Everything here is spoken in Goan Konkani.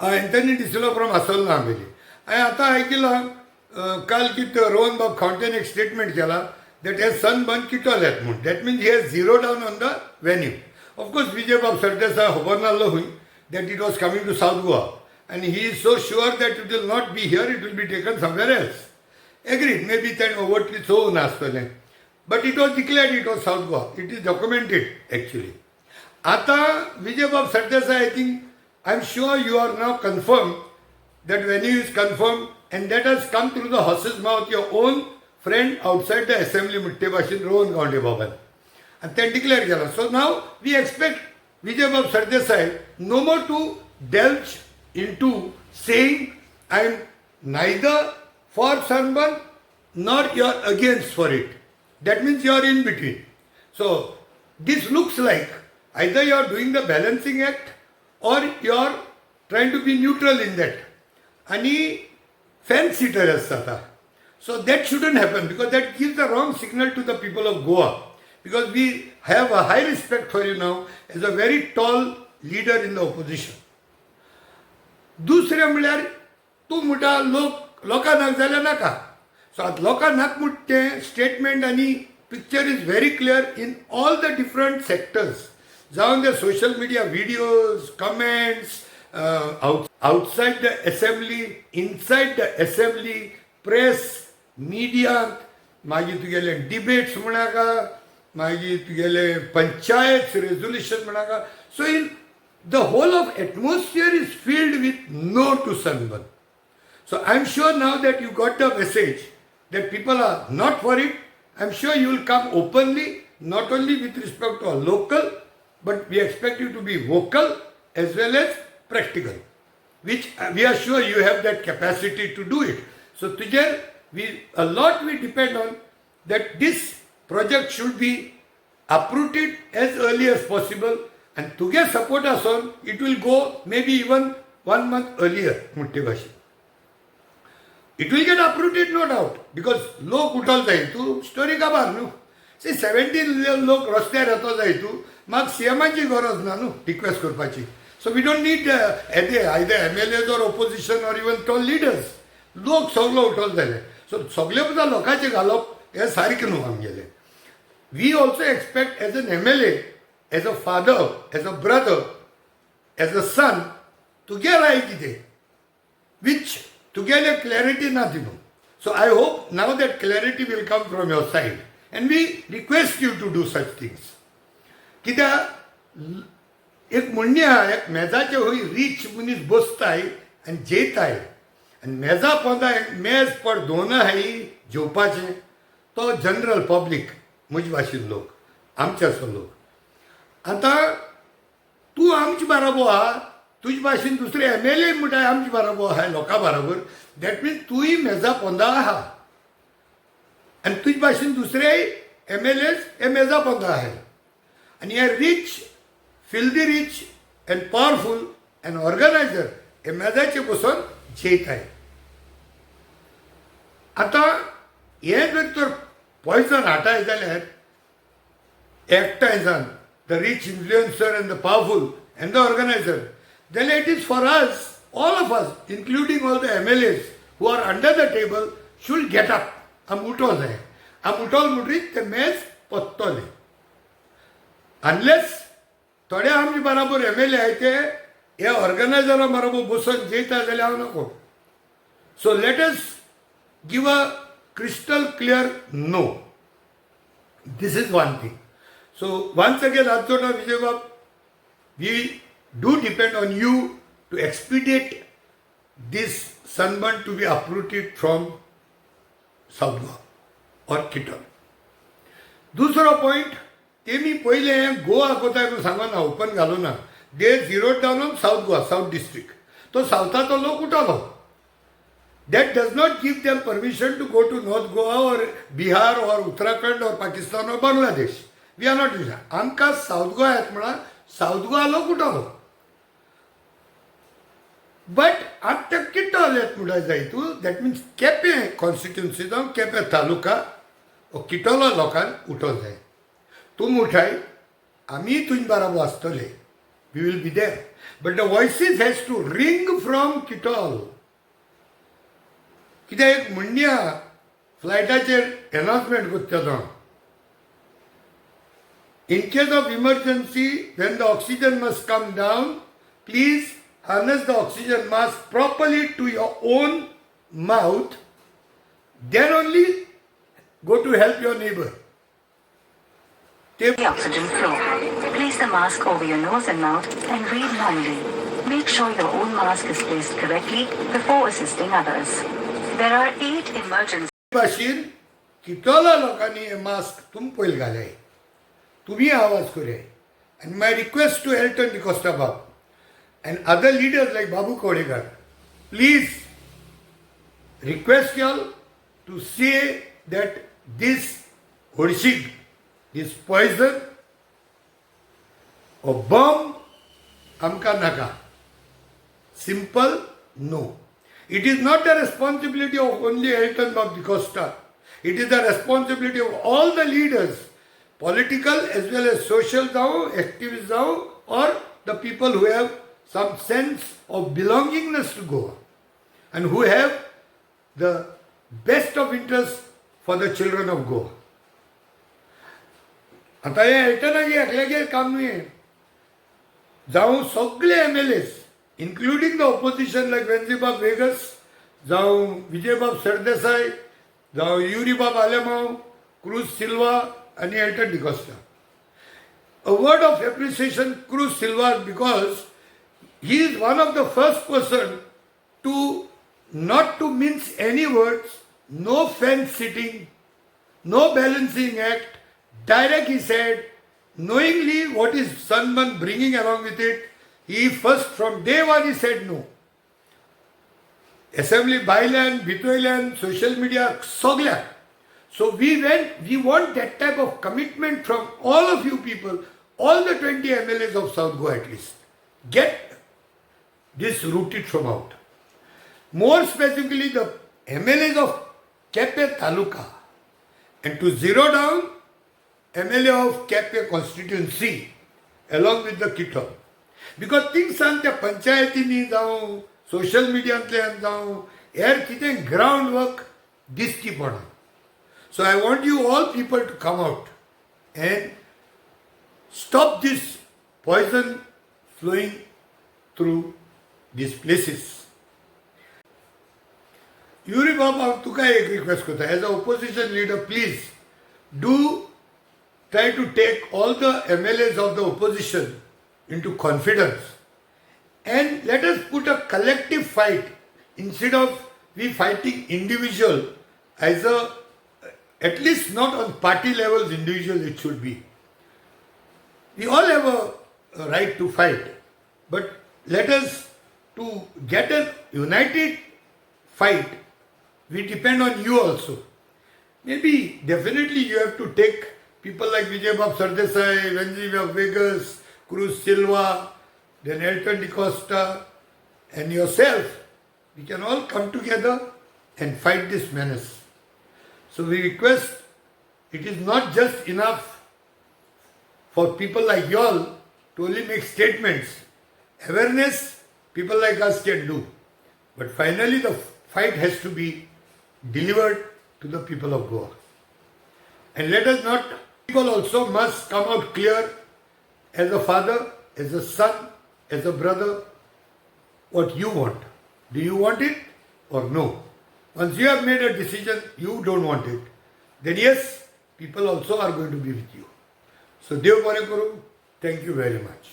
एंथनी डिसिल्वा फ्रॉम आसोल्ला आमेली. हांवें आतां आयकिलां काल की रोहन बाब खावंटेन एक स्टेटमेंट केला that हे सनबर्न किटोल येत म्हूण. That means he has zero down on the venue. Of course Vijay Bab Sardesai खबर नासलो खंय that it was coming to South Goa, and he is so sure that it will not be here, it will be taken somewhere else. Agreed, maybe तेणें overtly चोवूं नासतलें, but it was declared it was South Goa. It is documented actually. आतां विजय बाब Sardesai, I think, I am sure you are now confirm that venue is confirmed and that has come through the horse's mouth, your own friend outside the assembly म्हणटे भाशेन रोहन गावंडे बाबान, आनी तेणें डिक्लेअर केला. So now we expect Vijay Bab Sardesai no more to delve into saying I am neither for sunburn nor you are against for it. That means you are in between. So this looks like either you are doing the balancing act or you are trying to be neutral in that. आणि फेन्स सिटर आसता आतां. So that shouldn't happen because that gives the wrong signal to the people of Goa, because we have a high respect for you now as a very tall leader in the opposition. दुसरें म्हणल्यार तूं म्हणटा लोक लोकां नाक जाल्यार नाका. सो आतां लोकां नाक म्हणटा तें स्टेटमेंट आनी picture is very clear in all the different sectors, जावन ते social media videos, comments, outside the assembly, inside the assembly, press, मिडियांत, मागीर तुगेले डिबेट्स म्हणाका, मागीर तुगेले पंचायत रेजोल्युशन म्हणाका. So in the whole of atmosphere is filled with no to sunburn. So I'm sure now that you got the message that people are not for it, I'm sure you will come openly, not only with respect to our local, but we expect you to be vocal as well as practical, which we are sure you have that capacity to do it. So तुजेर we a lot we depend on that this project should be uprooted as early as possible, and तुगे support आसोन it will go maybe even one month earlier मोठे भाशेन. It will get uprooted, no doubt, because लोक उठल जाय तूं स्टोरी काबार न्हू. सी 17 लोक रस्त्यार येतो जाय तूं म्हाका सीएमाची गरज ना न्हू रिक्वेस्ट करपाची. So we don't need either MLAs or opposition or even tall leaders. लोक सगलो उठल जाले सो सगळे सुद्दां लोकांचे घालप हें सारकें न्हू आमगेलें. We also expect as an MLA, as a father, as a brother, as a son, तुगे राय कितें, which तुगेले क्लॅरिटी ना Dinu. So I hope now that clarity will come from your side and we request you to do such things. कित्याक एक म्हणणी आहा, एक मेजाचे हय रीच मनीस बसताय आनी जेयताय आनी मेजा पोंदा एक मेज पड दोन आहाय जेवपाचें तो जनरल पब्लीक, म्हजे भाशेन लोक, आमचे असो लोक. आतां तूं आमचे बाराबो आहा, तुजे भाशेन दुसरे एमएलए म्हणटा आमचे बाराबो आहा लोकां बराबर. That means तूंय मेजा पोंदा आहा आनी तुजे भाशेन दुसरे एमएलएस हे मेजा पोंदा आहाय आनी हे rich, filthy rich and powerful and organizer हे मेजाचे बसून जेयताय. आतां हें जर तर पॉयजन हाटाय जाल्यार एकठांय जावन the rich influencer and the powerful and the organizer, जाल्यार it is for us, all of us, including all the MLAs who are under the table, should get up. आमी उठो जाय. आमी उठोल म्हणटरीच ते मेज पत्तले, अनलेस थोडे आमचे बराबर एमएलए आहाय ते हे ऑर्गनायझरा बरोबर बसून जेयता जाल्यार हांव नको. So let us give a crystal clear no. This is one thing. So once again, हात जोडा विजय बाब, we do depend on you to expedite this sunburn to be uprooted from South Goa or Kitol. दुसरो पॉयंट, तेमी पयलें गोवा कोताय म्हणून सांगना, open घालूना. They zero down on South Goa, South district. तो सावथाचो लोक उठलो. That does not give them permission to go to North Goa or Bihar or Uttarakhand or Pakistan or Bangladesh. We are not. आमकां सावथ गोवा येत म्हणा सावथ गोवा लोक उठलो, बट आतां किट्टोल येत म्हणल्यार जाय तूं. That means Quepem constituency जावं केपें तालुका ओ किटोला लोकांक उठोंक जाय. तूं उठाय, आमी तुजे बराबर आसतले. We will be there, but the voices has to ring from Kitol. कित्याक एक म्हणणी आहा, फ्लायटाचेर अनाउन्समेंट करता तो, "In case of emergency, when the oxygen must come down, please harness the oxygen mask properly to your own mouth, then only go to help your neighbor." ते The oxygen flow. Place the mask over your nose and mouth and breathe normally. Make sure your own mask is placed correctly before assisting others. There are eight emergency भाशेन कितोला लोकांनी हे मास्क तुमी पयलीं घालाय, तुमी आवाज करयाय. आनी my request to Elton D'Costa Bob and other leaders like Babu Kavlekar, please request y'all to say that this हळशीक, this poison or bomb आमकां नाका. Simple no. It is not the responsibility of only Elton Bob D'Costa. It is the responsibility of all the leaders, political as well as social जावं, activists जावं, or the people who have some sense of belongingness to Goa and who have the best of interest for the children of Goa. आतां हें एल्टनाचें एकल्याचेर काम न्हय हें. जावं सगळे MLAs, including the opposition like वेन्झीबाब वेगस, जावं विजयबाब सरदेसाय, जावं युरीबाब आलेमाव, क्रूज सिल्वा आनी Elton D'Costa. A word of appreciation Cruz Silva, because he is one of the first person to not to mince any words, no fence sitting, no balancing act. Direct he said, knowingly what is sunburn bringing along with it, he first from day one he said no. Assembly भायल्यान, भितरल्यान, सोशल मिडिया, सगल्याक. So we want that type of commitment from all of you people, all the 20 MLAs of South Goa at least. Get this rooted from out. More specifically, the MLAs of Quepem Taluka, and to zero down, MLA of Quepem constituency along with the Kitol. Because थिंगसान त्या पंचायतींनी जावं, सोशल मिडियांतल्यान जावं, हेर कितें ग्रावंड वर्क दिसची पडना. So I want you all people to come out and stop this poison flowing through these places. Yuri बाब, हांव तुका एक रिक्वेस्ट करता, as a opposition leader, please do try to take all the MLAs of the opposition into confidence and let us put a collective fight instead of we fighting individual as a, at least not on party levels, individual it should be. We all have a right to fight, but let us to get a united fight, we depend on you also. Maybe definitely you have to take people like Vijay Bab Sardesai, Venzi of Vegas, Cruz Silva, then Elton D'Costa, and yourself. We can all come together and fight this menace. So we request, it is not just enough for people like y'all to only make statements. Awareness, people like us can do. But finally, the fight has to be delivered to the people of Goa. And let us not, people also must come out clear as a father, as a son, as a brother, what you want. Do you want it or no? Once you have made a decision, you don't want it, then yes, people also are going to be with you. So, देव बरें करूं. Thank you very much.